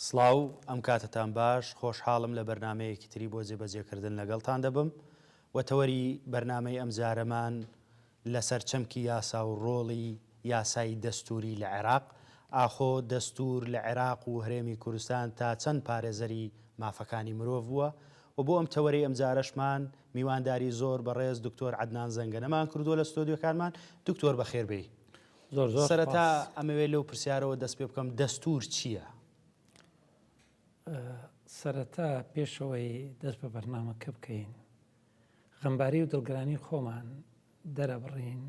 سڵاو، ئەم کاتەتان باش، خۆشحاڵم لە بەرنامەیەکی تری بۆ جێبەجێکردن لەگەڵتان دەبم و تەوەری بەرنامەی ئەمجارەمان لەسەر چەمکی یاسا و ڕۆڵی یاسای دەستووری لە عێراق، ئاخۆ دەستوور لە عێراق و هەرێمی کوردستان تا چەند پارێزەری مافەکانی مرۆڤ بووە؟ و بۆ ئەم تەوەرەی ئەمجارەشمان میوانداری زۆر بەڕێز دکتۆر عەدنان زەنگەنەمان کردووە لە ستۆدیۆکانمان، دکتۆر بەخێربێی. زۆر زۆر سەرەتا سپاس. ئەمەوێ لەو پرسیارەوە دەست پێ بکەم دەستوور چییە؟ سەرەتا پێشەوەی دەست بە بەرنامەکە بکەین غەمباری و دڵگرانی خۆمان دەرەبڕین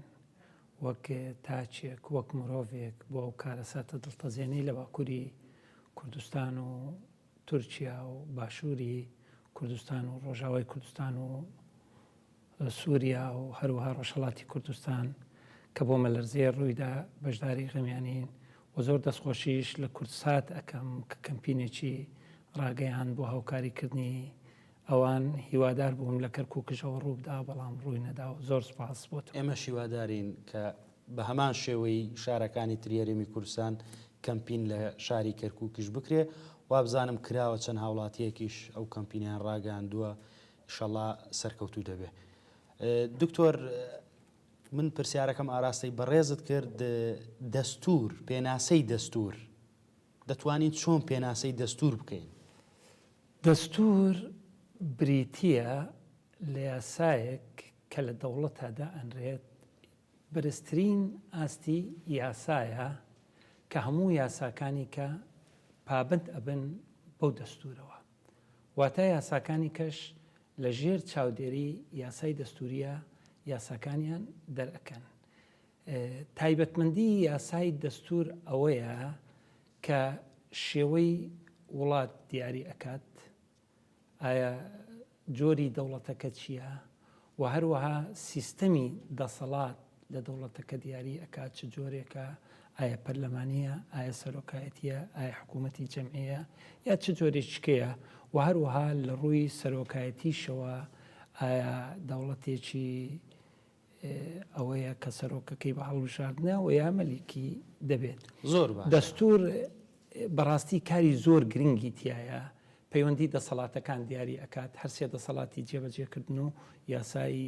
وەک تاکێک وەک مرۆڤێک بۆ ئەو کارەساتە دڵتەزێنەی لە باکووری کوردستان و تورکیا و باشووری کوردستان و ڕۆژاوای کوردستان و سووریا و هەروەها ڕۆژهەڵاتی کوردستان کە بۆمەلەرزەیە ڕوویدا بەشداری غەمیانین و زۆر دەستخۆشیش لە کوردسات ئەکەم کە کەمپینێکی ڕاگەیاند بۆ هاوکاریکردنی ئەوان، هیوادار بووم لە کەرکوکش ئەوە ڕووبدا بەڵام ڕووی نەدا و زۆر سوپاس بۆ تۆ. ئێمەش هیوادارین کە بە هەمان شێوەی شارەکانی تری هەرێمی کوردستان کەمپین لە شاری کەرکوکیش بکرێ، وابزانم کراوە چەند هاوڵاتیەکیش ئەو کەمپینەیان ڕاگەیاندووە، ئیشەڵا سەرکەوتوو دەبێ. دکتۆر من پرسیارەکەم ئاراستەی بەڕێزت کرد، دەستوور، پێناسەی دەستوور، دەتوانین چۆن پێناسەی دەستوور بکەین؟ دەستوور بریتییە لە یاسایەک کە لە دەوڵەتا دائەنرێت، بەرزترین ئاستی یاسایە کە هەموو یاساکانی کە پابەند ئەبن بەو دەستوورەوە. واتە یاساکانی کەش لە ژێر چاودێری یاسای دەستوورییە یاساکانیان دەرئەکەن. تایبەتمەندی یاسای دەستوور ئەوەیە کە شێوەی وڵات دیاری ئەکات، ئایا جۆری دەوڵەتەکە چییە و هەروەها سیستەمی دەسەڵات لە دەوڵەتەکە دیاری ئەکات چ جۆرێکە، ئایا پەرلەمانییە، ئایا سەرۆکایەتییە، ئایا حکوومەتی جەمعییە یا چ جۆرێکیکەیە و هەروەها لە ڕووی سەرۆکایەتیشەوە ئایا دەوڵەتێکی ئەوەیە کە سەرۆکەکەی بە هەڵبژاردنە و یا مەلیکی دەبێت. زۆر باشە. دەستور بەڕاستی کاری زۆر گرنگی تیایە، پەیوەندی دەسەڵاتەکان دیاری ئەکات، هەرسێ دەسەڵاتی جێبەجێکردن و یاسایی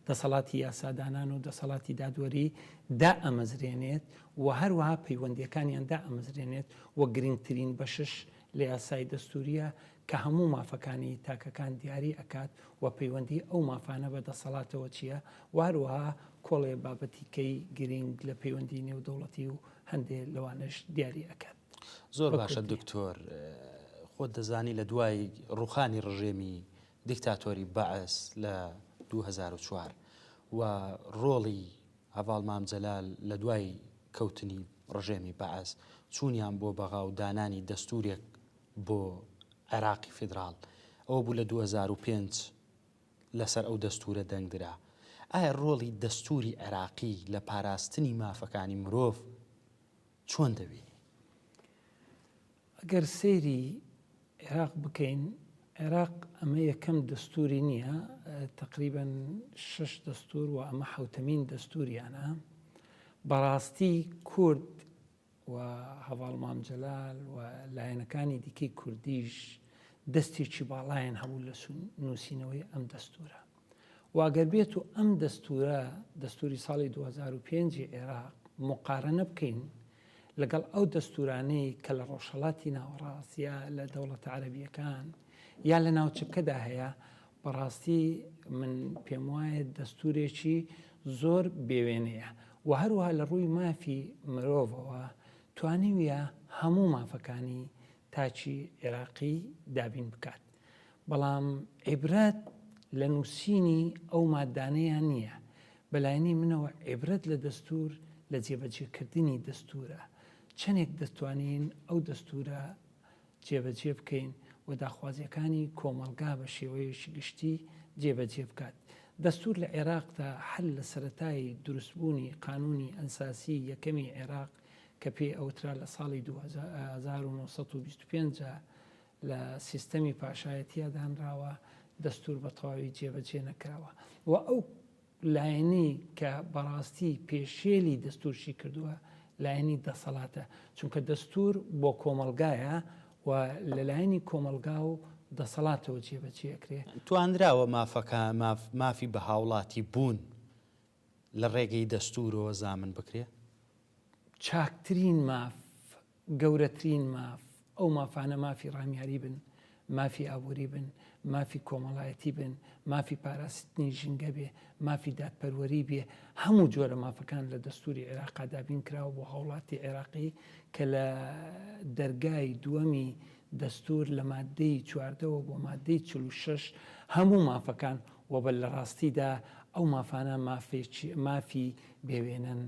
دەسەڵاتی یاسادانان و دەسەڵاتی دادوەری دائەمەزرێنێت و هەروەها پەیوەندیەکانیان دائەمەزرێنێت و گرنگترین بەشش لە یاسای دەستوریە کە هەموو مافەکانی تاکەکان دیاری ئەکات و پەیوەندی ئەو مافانە بە دەسەڵاتەوە چیە و هەروەها کۆڵێ بابەتی کەی گرینگ لە پەیوەندی نێودەوڵەتی و هەندێ لەوانەش دیاری ئەکات. زۆر بە باشە کوردی. دکتۆر خۆت دەزانی لە دوای ڕوخانی ڕژێمی دیکتاتۆری بەعس لە 2004 و ڕۆڵی هەڤاڵ مام جەلال لە دوای کەوتنی ڕژێمی بەعس چوونیان بۆ بەغا و دانانی دەستورێک بۆ عێراقی فیدراڵ، ئەوە بوو لە 2005 لەسەر ئەو دەستوورە دەنگ درا. ئایا ڕۆڵی دەستووری عێراقی لە پاراستنی مافەکانی مرۆڤ چۆن دەبینی؟ ئەگەر سەیری عێراق بکەین، عێراق ئەمە یەکەم دەستووری نییە، تەقریبەن شەش دەستوور و ئەمە حەوتەمین دەستووریانە. بەڕاستی کورد و هەڤاڵ مام جەلال و لایەنەکانی دیکەی کوردیش دەستێکی باڵایان هەبوو لە نووسینەوەی ئەم دەستوورە. و ئەگەر بێت و ئەم دەستوورە، دەستووری ساڵی 2005 ی عێراق موقارەنە بکەین لەگەڵ ئەو دەستوورانەی کە لە ڕۆژهەڵاتی ناوەڕاست یا لە دەوڵەتە عەرەبییەکان یا لە ناوچەکەدا هەیە، بەڕاستی من پێموایە دەستوورێکی زۆر بێوێنەیە و هەروەها لە ڕووی مافی مرۆڤەوە توانیویە هەموو مافەکانی تاکی عێراقی دابین بکات. بەڵام عیبرەت لە نووسینی ئەو ماددانەیا نییە. بەلایەنی منەوە عیبرەت لە دەستوور لە جێبەجێکردنی دەستوورە. چەنێک دەتوانین ئەو دەستوورە جێبەجێ بکەین و داخوازییەکانی کۆمەڵگا بە شێوەیەکی گشتی جێبەجێ بکات. دەستوور لە عێراقدا هەر لە سەرەتای دروستبوونی قانوونی ئەنساسی یەکەمی عێراق کە پێی ئەوترا لە ساڵی 1925 لە سیستەمی پاشایەتییا دانراوە، دەستوور بە تەواوی جێبەجێ نەکراوە و ئەو لایەنەی کە بەڕاستی پێشێلی دەستوورشی کردووە. لایەنی دەسەڵاتە، چونکە دەستوور بۆ کۆمەڵگایە و لە لایەنی کۆمەڵگا و دەسەڵاتەوە جێبەجێ ئەکرێ. توانراوە مافەکە مافی بە هاوڵاتی بوون لە ڕێگەی دەستوورەوە زامن بکرێ؟ چاکترین ماف، گەورەترین ماف، ئەو مافانە مافی ڕامیاری بن، مافی ئابووری بن، مافی کۆمەڵایەتی بن، مافی پاراستنی ژینگە بێ، مافی دادپەروەری بێ، هەموو جۆرە مافەکان لە دەستووری عێراقا دابین کراوە بۆ هاوڵاتی عێراقی کە لە دەرگای دووەمی دەستوور لە ماددەی 14 وە بۆ ماددەی 46 هەموو مافەکان و بە لە ڕاستیدا ئەو مافانە مافێکی مافی بێوێنەن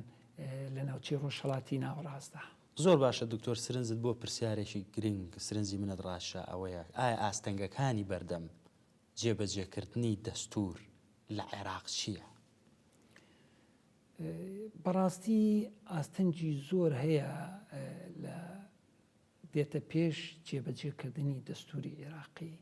لە ناوچەی ڕۆژهەڵاتی ناوەڕاستدا. زۆر باشە دکتۆر سرنجت بۆ پرسیارێکی گرنگ سرنجی منت ڕاکشا ئەوەیە ئایا ئاستەنگەکانی بەردەم جێبەجێکردنی دەستور لە عێراق چییە؟ بەڕاستی ئاستەنگی زۆر هەیە لە دێتە پێش جێبەجێکردنی دەستوری عێراقی.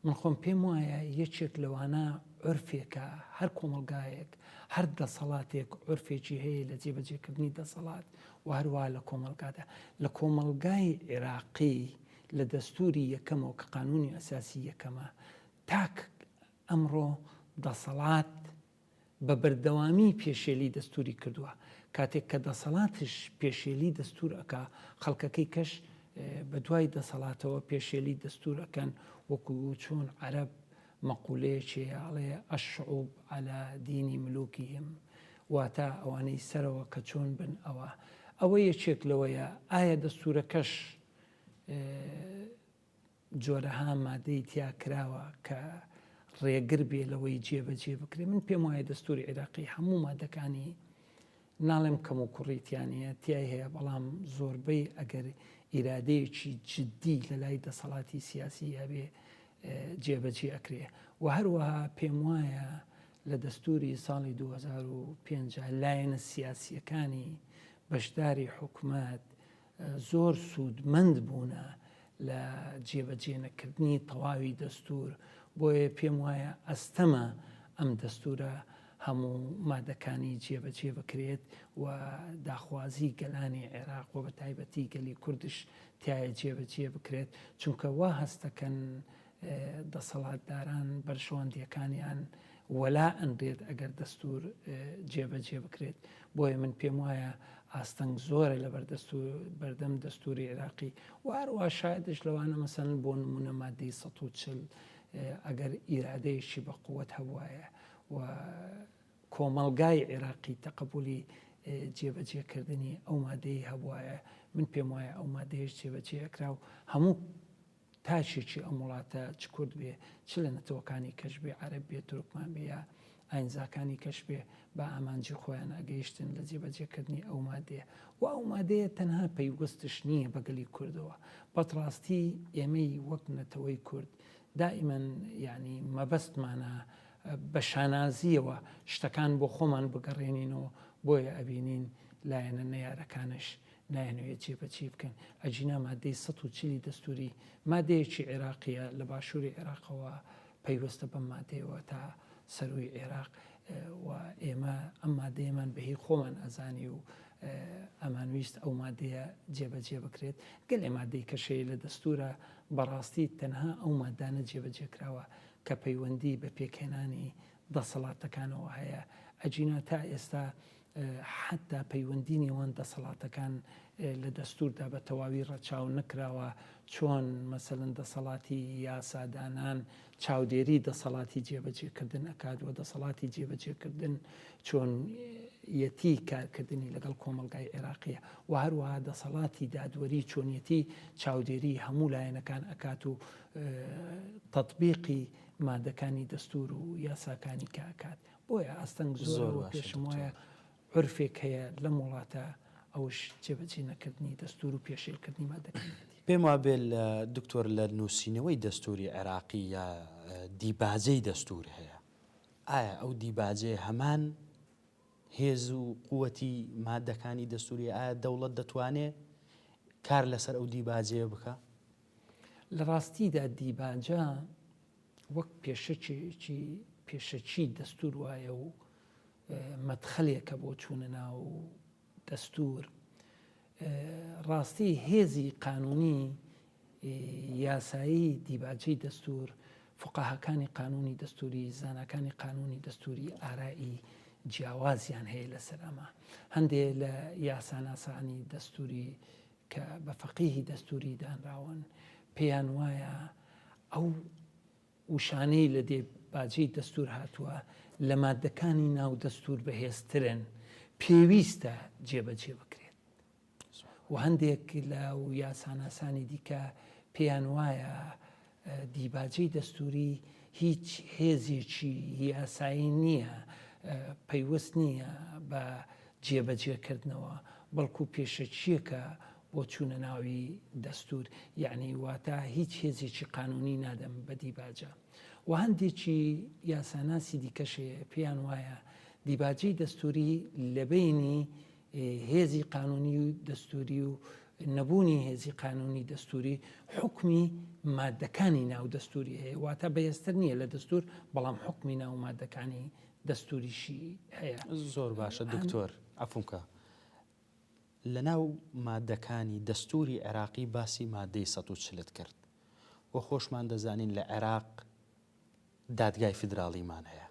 من خۆم پێم وایە یەکێک لەوانە عورفێکە، هەر کۆمەڵگایەک، هەر دەسەڵاتێک عورفێکی هەیە لە جێبەجێکردنی دەسەڵات و هەروەها لە کۆمەڵگادا. لە کۆمەڵگای عێراقی لە دەستوری یەکەمەوە کە قانونی ئەساسی یەکەمە تاک ئەمڕۆ دەسەڵات بە بەردەوامی پێشێلی دەستوری کردووە، کاتێک کە دەسەڵاتش پێشێلی دەستور ئەکا خەڵکەکەی کەش بە دوای دەسەڵاتەوە پێشێلی دەستور ئەکەن، وەکو چۆن عەرەب مەقولەیەکی هەیە ئەڵێ، الشعوب علی دین ملوکهم، واتە ئەوانەی سەرەوە کە چۆن بن ئەوە. ئەوە یەکێک لەوەیە ئایا دەستورەکەش جۆرەها مادەی تیا کراوە کە ڕێگر بێ لەوەی جێبەجێ بکرێ. من پێم وایە دەستوری عێراقی هەموو مادەکانی ناڵێم کەم و کوڕی تیا نییە، تیای هەیە، بەڵام زۆربەی ئەگەر ئیرادەیەکی جدی لە لای دەسەڵاتی سیاسی هەبێ جێبەجێ ئەکرێ. و هەروەها پێم وایە لە دەستوری ساڵی 2005 لایەنە سیاسییەکانی بەشداری حکومەت زۆر سوودمەند بوونە لە جێبەجێنەکردنی تەواوی دەستوور، بۆیە پێم وایە ئەستەمە ئەم دەستوورە هەموو مادەکانی جێبەجێ بکرێت و داخوازی گەلانی عێراق و بەتایبەتی گەلی کوردش تیایا جێبەجێ بکرێت، چونکە وا هەستەکەن دەسەڵاتداران بەرژەوەندیەکانیان وەلا ئەنرێت ئەگەر دەستور جێبەجێ بکرێت، بۆیە من پێم وایە ئاستەنگ زۆرە لە بەردەم دەستوری عێراقی و هەروە شایدش لەوانە مەسەن بۆ نمونە مادەی 140 ئەگەر ئیرادەیەکی بە قوت هەبوایە و کۆمەڵگای عێراقی تەقەبولی جێبەجێکردنی ئەو مادەی هەبوایە من پێم وایە ئەو مادەیەش جێبەجێ ئەکرا و هەموو تاکێکی ئەم وڵاتە چ کورد بێ چ لە نەتەوەکانی کەش بێ، عەرەب بێ، تورکمان بێ یا ئاینزاکانی کەش بێ بە ئامانجی خۆیان ئەگەیشتن لە جێبەجێکردنی ئەو مادەیە و ئەو مادەیە تەنها پەیوەستش نییە بە گەلی کوردەوە بەتڕاستی ئێمەی وەک نەتەوەی کورد دائیمەن یانی مەبەستمانە بە شانازییەوە شتەکان بۆ خۆمان بگەڕێنینەوە بۆیە ئەبینین لایەنە نەیارەکانش نایانەوێت جێبەجێی بکەن، ئەگینا مادەی 140 ی دەستووری مادەیەکی عێراقییە لە باشووری عێراقەوە پەیوەستە بەم مادەیەوە تا سەرووی عێراق و ئێمە ئەم مادەیەمان بە هی خۆمان ئەزانی و ئەمانویست ئەو مادەیە جێبەجێ بکرێت. گەلێ مادەی کەش هەیە لە دەستوورە بەڕاستی تەنها ئەو مادانە جێبەجێ کراوە کە پەیوەندی بە پێکهێنانی دەسەڵاتەکانەوە هەیە، ئەگینا تا ئێستا حەتتا پەیوەندی نێوان دەسەڵاتەکان لە دەستووردا بە تەواوی ڕەچاو نەکراوە، چۆن مەسەلەن دەسەڵاتی یاسادانان چاودێری دەسەڵاتی جێبەجێکردن ئەکات و دەسەڵاتی جێبەجێکردن چۆنیەتی کارکردنی لەگەڵ کۆمەڵگای عێراقیە و هەروەها دەسەڵاتی دادوەری چۆنیەتی چاودێری هەموو لایەنەکان ئەکات و تەتبیقی مادەکانی دەستوور و یاساکانی کە ئەکات. بۆیە ئاستەنگ زۆرە و پێشم وایە عورفێک هەیە لەم وڵاتە ئەوش جێبەجێ نەکردنی دەستور و پێشێلکردنی مادەکانیەتی. پێم وابێ لە دکتۆر لە نووسینەوەی دەستوری عێراقی یا دیباجەی دەستور هەیە ئایا ئەو دیباجەیە هەمان هێز و قوتی مادەکانی دەستوری ئایا دەوڵەت دەتوانێ کار لەسەر ئەو دیباجەیە بکە؟ لە ڕاستیدا دیباجە وەک پێشەکیی پێشەکی دەستوور وایە و مەدخەلێکە بۆ چوونە ناو دەستوور. ڕاستی هێزی قانونی یاسایی دیباجەی دەستور، فوقەهاکانی قانونی دەستوری، زاناکانی قانونی دەستوری ئارائی جیاوازیان هەیە لەسەر ئەمە. هەندێ لە یاساناسانی دەستوری کە بە فەقیهی دەستوری دانراون پێیان وایە ئەو وشانەی لە دێباجەی دەستور هاتووە لە ماددەکانی ناو دەستور بەهێزترن، پێویستە جێبەجێ بکرێت. و هەندێک لە یاساناسانی دیکە پێیان وایە دیباجەی دەستوری هیچ هێزێکی یاسایی نییە، پەیوەست نییە بە جێبەجێکردنەوە، بەڵکو پێشەکییەکە بۆ چوونە ناوی دەستور، یەعنی واتە هیچ هێزێکی قانونی نادەم بە دیباجە. و هەندێکی یاساناسی دیکەش هەیە پێیان وایە دیباجەی دەستوری لە بەینی هێزی قانونی و دەستوری و نەبوونی هێزی قانونی دەستوری حوکمی مادەکانی ناو دەستوری هەیە، واتە بەهێزتر نییە لە دەستور بەڵام حوکمی ناو مادەکانی دەستوریشی هەیە. زۆر باشە دکتۆر عەفوم کە. لەناو مادەکانی دەستوری عێراقی باسی مادەی 140 ت کرد و خۆشمان دەزانین لە عێراق دادگای فیدراڵیمان هەیە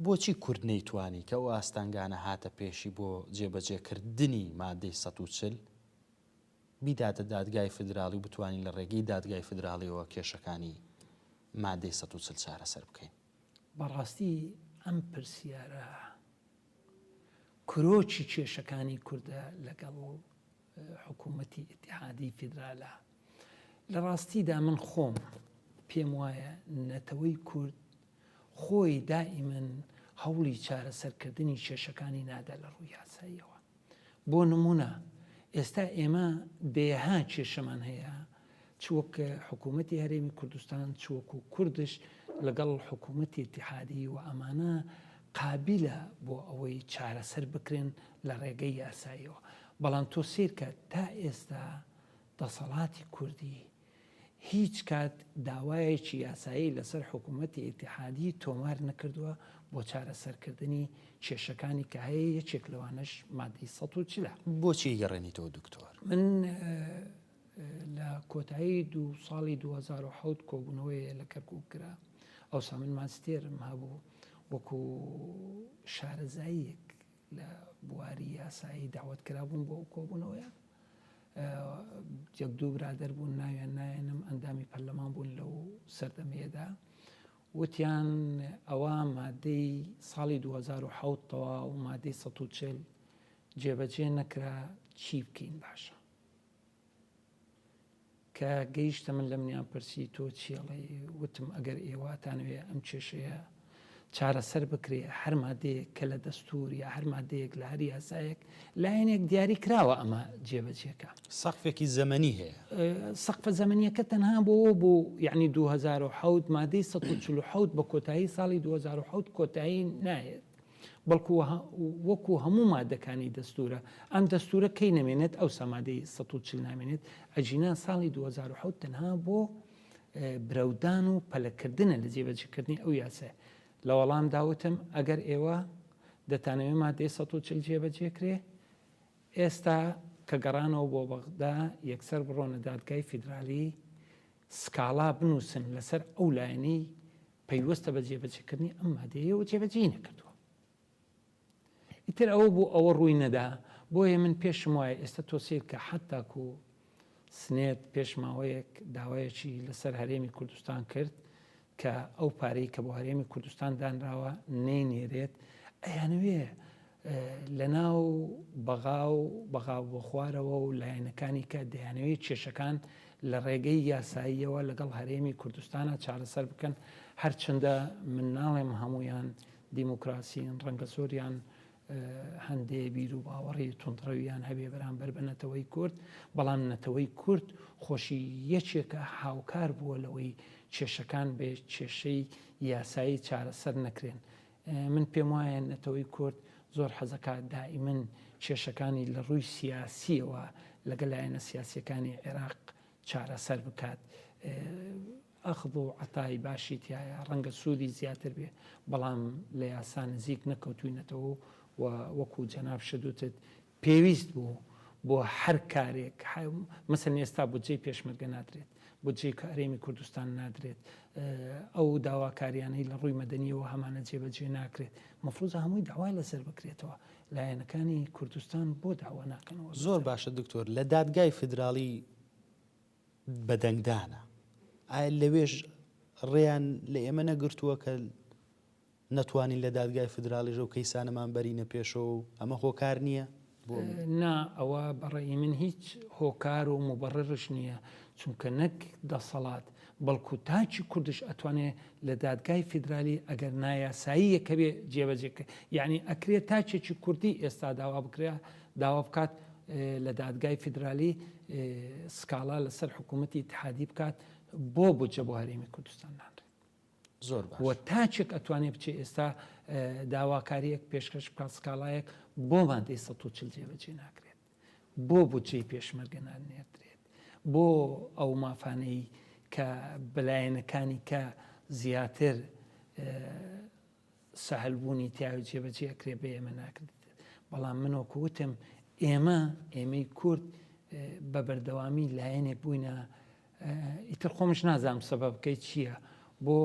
بۆچی کورد نەیتوانی کە ئەو ئاستەنگانە هاتە پێشی بۆ جێبەجێکردنی مادەی 140 بیداتە دادگای فیدراڵی و بتوانین لە ڕێگەی دادگای فیدراڵیەوە کێشەکانی مادەی 140 چارەسەر بکەین؟ بەڕاستی ئەم پرسیارە کرۆکی کێشەکانی کوردە لەگەڵ حکوومەتی ئیتیحادی فیدرالە. لە ڕاستیدا من خۆم پێم وایە نەتەوەی کورد خۆی دائیمەن هەوڵی چارەسەرکردنی کێشەکانی نادا لە ڕووی یاساییەوە. بۆ نموونە ئێستا ئێمە دەیەها کێشەمان هەیە چ وەک حکوومەتی هەرێمی کوردستان چ وەکو کوردش لەگەڵ حکوومەتی ئیتیحادی و ئەمانە قابیلە بۆ ئەوەی چارەسەر بکرێن لە ڕێگەی یاساییەوە. بەڵام تۆ سەیرکە تا ئێستا دەسەڵاتی کوردی هیچ کات داوایەکی یاسایی لەسەر حکوومەتی ئیتیحادی تۆمار نەکردووە بۆ چارەسەرکردنی کێشەکانی کە هەیە یەکێک لەوانەش مادەی 140 ە. بۆچی ئەیگەڕێنیتەوە دکتۆر؟ من لە کۆتایی دوو ساڵی 2007 کۆبوونەوەیە لە کەرکوک کرا ئەوسا من ماجستێرم هەبوو وەکو شارەزاییەک لە بواری یاسایی داوەت کرابووم بۆ ئەو کۆبوونەوەیە یەک دوو برادەر بوون ناویان نایەنم ئەندامی پەرلەمان بوون لەو سەردەمەیەدا وتیان ئەوە مادەی ساڵی 2007 تەواو مادەی 140 جێبەجێ نەکرا چی بکەین باشە کە گەیشتە من لە منیان پرسی تۆ چی ئەڵێی؟ وتم ئەگەر ئێوە ئەتانەوێ ئەم کێشەیە چارەسەر بکرێ هەر مادەیەک کە لە دەستوور یا هەر مادەیەک لە هەر یاسایەک لایەنێک دیاری کراوە ئەمە جێبەجێکە. سەقفێکی زەمەنی هەیە. سەقفە زەمەنیەکە تەنها بۆ ئەوە بوو یەعنی 2007 مادەی 147 بە کۆتایی ساڵی 2007 کۆتایی نایەت. بەڵکو وەکو هەموو مادەکانی دەستورە، ئەم دەستورە کەی نەمێنێت ئەوسا مادەی 140 نامێنێت، ئەگینا ساڵی 2007 تەنها بۆ برەودان و پەلەکردنە لە جێبەجێکردنی ئەو یاسایە. لە وەڵامدا وتم ئەگەر ئێوە دەتانەوێت مادەی 140 جێبەجێکرێ ئێستا کە گەڕانەوە بۆ بەغدا یەکسەر بڕۆنە دادگای فیدرالی سکاڵا بنووسن لەسەر ئەو لایەنەی پەیوەستە بە جێبەجێکردنی ئەم مادەیە و جێبەجێی نەکردووە. ئیتر ئەوە بوو ئەوە ڕووی نەدا، بۆیە من پێشم وایە ئێستا تۆ سەیر کە حەتاکو سنێت پێش ماوەیەک داوایەکی لەسەر هەرێمی کوردستان کرد کە ئەو پارەی کە بۆ هەرێمی کوردستان دانراوە نەینێرێت، ئەیانەوێ لەناو بەغا و بەغا بۆ خوارەوە و لایەنەکانی کە دەیانەوێت کێشەکان لە ڕێگەی یاساییەوە لەگەڵ هەرێمی کوردستانا چارەسەر بکەن، هەرچەندە من ناڵێم هەموویان دیموکراسین، ڕەنگە زۆریان هەندێ بیروباوەڕی توندڕەویان هەبێ بەرامبەر بە نەتەوەی کورد، بەڵام نەتەوەی کورد خۆشی یەکێکە هاوکار بووە لەوەی کێشەکان بێ کێشەی یاسایی چارەسەر نەکرێن. من پێم وایە نەتەوەی کورد زۆر حەزەکات دائیمەن کێشەکانی لە ڕووی سیاسیەوە لەگەل لایەنە سیاسیەکانی عێراق چارەسەر بکات. ئەخذ و عەتای باشی تیایە، ڕەنگە سوودی زیاتر بێ، بەڵام لە یاسا نزیک نەکەوتوینەتەوە و وەکو جەناب شدوتت پێویست بوو بۆ هەر کارێک، مەسەلەن ئێستا بودجەی پێشمەرگە نادرێت، بودجەی هەرێمی کوردستان نادرێت، ئەو داواکاریانەی لە ڕووی مەدەنیەوە هەمانە جێبەجێ ناکرێت، مەفروزە هەمووی داوای لەسەر بکرێتەوە، لایەنەکانی کوردستان بۆ داوا ناکەنەوە؟ زۆر باشە دکتۆر، لە دادگای فیدراڵی بە دەنگدانە، ئایا لەوێش ڕێیان لە ئێمە نەگرتووە کە نەتوانین لە دادگای فیدراڵیش ئەو کەیسانەمان بەرینە پێشەوە و ئەمە هۆکار نییە بۆ؟ نا، ئەوە بە ڕەئی من هیچ هۆکار و موبەڕڕش نییە، چونکە نەک دەسەڵات بەڵکو تاکی کوردش ئەتوانێ لە دادگای فیدرالی ئەگەر نایاساییەک هەبێ جێبەجێ بکرێ، یەعنی ئەکرێ تاکێکی کوردی ئێستا داوا بکرێ داوا بکات لە دادگای فیدرالی سکاڵا لەسەر حکوومەتی ئیتحادی بکات بۆ بودجە بۆ هەرێمی کوردستان نانرێت. زۆر باش. وە تاکێک ئەتوانێ بچێ ئێستا داواکاریەک پێشکەش بکات سکاڵایەک بۆ مادەی 140 جێبەجێ ناکرێت بۆ بودجەی پێشمەرگە نانێردرێت بۆ ئەو مافانەی کە بەلایەنەکانی کە زیاتر سەهل بوونی تیاوی جێبەجێ ئەکرێ بە ئێمە ناکرێت بەڵام من وەکو وتم ئێمە ئێمەی کورد بە بەردەوامی لایەنێک بووینە ئیتر خۆمش نازانم سەبەبکەی چییە بۆ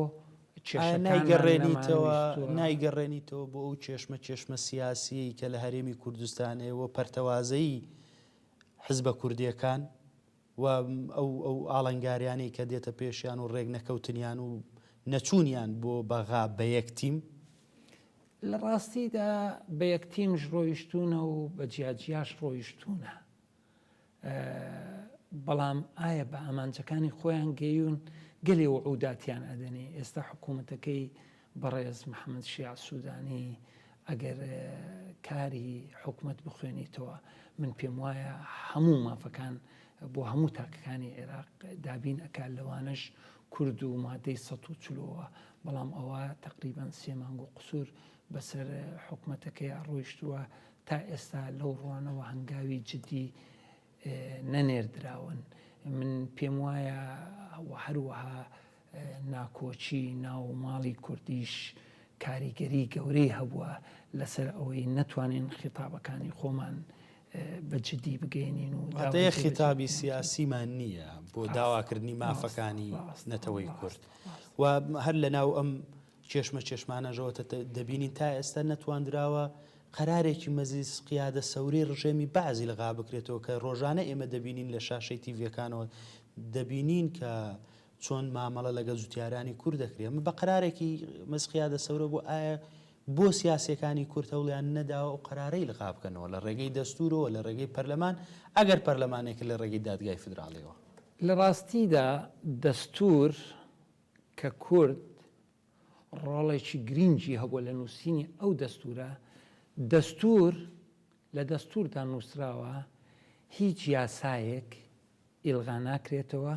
ئایا نایگەڕێنیتەوە نایگەڕێنیتەوە بۆ ئەو کێشمە کێشمە سیاسیەی کە لە هەرێمی کوردستان هەیە و پەرتەوازەیی حزبە کوردیەکان و ئەو ئەو ئاڵنگاریانەی کە دێتە پێشیان و ڕێک نەکەوتنیان و نەچوونیان بۆ بەغا بە یەک تیم؟ لە ڕاستیدا بە یەک تیمش ڕۆیشتوونە و بە جیاجیاش ڕۆیشتوونە. بەڵام ئایا بە ئامانجەکانی خۆیان گەیون؟ گەلێ وعوداتیان ئەدەنێ، ئێستا حکومەتەکەی بەڕێز محەمەد شیاع سودانی ئەگەر کاری حکومەت بخوێنیتەوە من پێم وایە هەموو مافەکان بۆ هەموو تاکەکانی عێراق دابین ئەکات لەوانەش کورد و مادەی 140 ەوە، بەڵام ئەوە تەقریبەن سێ مانگ و قسور بەسەر حکومەتەکەیا ڕۆیشتووە تا ئێستا لەو ڕوانەوە هەنگاوی جدی نەنێردراون. من پێم وایە و هەروەها ناکۆکی ناو ماڵی کوردیش کاریگەری گەورەی هەبووە لەسەر ئەوەی نەتوانین خیتابەکانی خۆمان بە جدی بگەینین و واتە خیتابی سیاسیمان نییە بۆ داواکردنی مافەکانی نەتەوەی کورد و هەر لە ناو ئەم کێشمە کێشمانەشەوە دەبینین تا ئێستا نەتواندراوە قەرارێکی مەجلیس قیادە سەورەی ڕژێمی بەعس ئیلغا بکرێتەوە کە ڕۆژانە ئێمە دەبینین لە شاشەی تیڤیەکانەوە دەبینین کە چۆن مامەڵە لەگەڵ جوتیارانی کورد دەکرێت ئەمە بە قەرارێکی مەجلیس قیادە سەورە بوو ئایا بۆ سیاسیەکانی کورد هەوڵیان نەداوە ئەو قەرارە ئیلغا بکەنەوە لە ڕێگەی دەستورەوە لە ڕێگەی پەرلەمان ئەگەر پەرلەمانێک لە ڕێگەی دادگای فیدراڵیەوە. لە ڕاستیدا دەستور کە کورد ڕۆڵێکی گرینگی هەبووە لە نووسینی ئەو دەستوورە، دەستوور لە دەستووردا نووسراوە هیچ یاسایەک ئیلغا ناکرێتەوە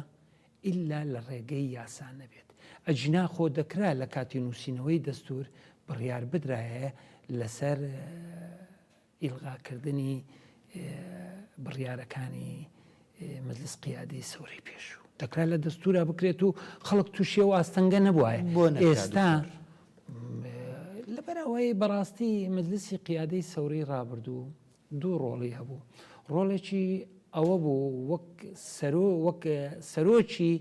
ئیللا لە ڕێگەی یاسا نەبێت. ئەگینا خۆ دەکرا لە کاتی نووسینەوەی دەستوور بڕیار بدرایە لەسەر ئیلغاکردنی بڕیارەکانی مەجلس قیادەی سەورەی پێشوو دەکرا لە دەستورا بکرێت و خەڵک تووشی ئەو ئاستەنگە نەبوایە ئێستا لەبەرئەوەی بەڕاستی مەجلسی قیادەی سەورەی ڕابردوو دوو ڕۆڵی هەبوو ڕۆڵێکی ئەوە بوو وەک سەرۆ وەک سەرۆکی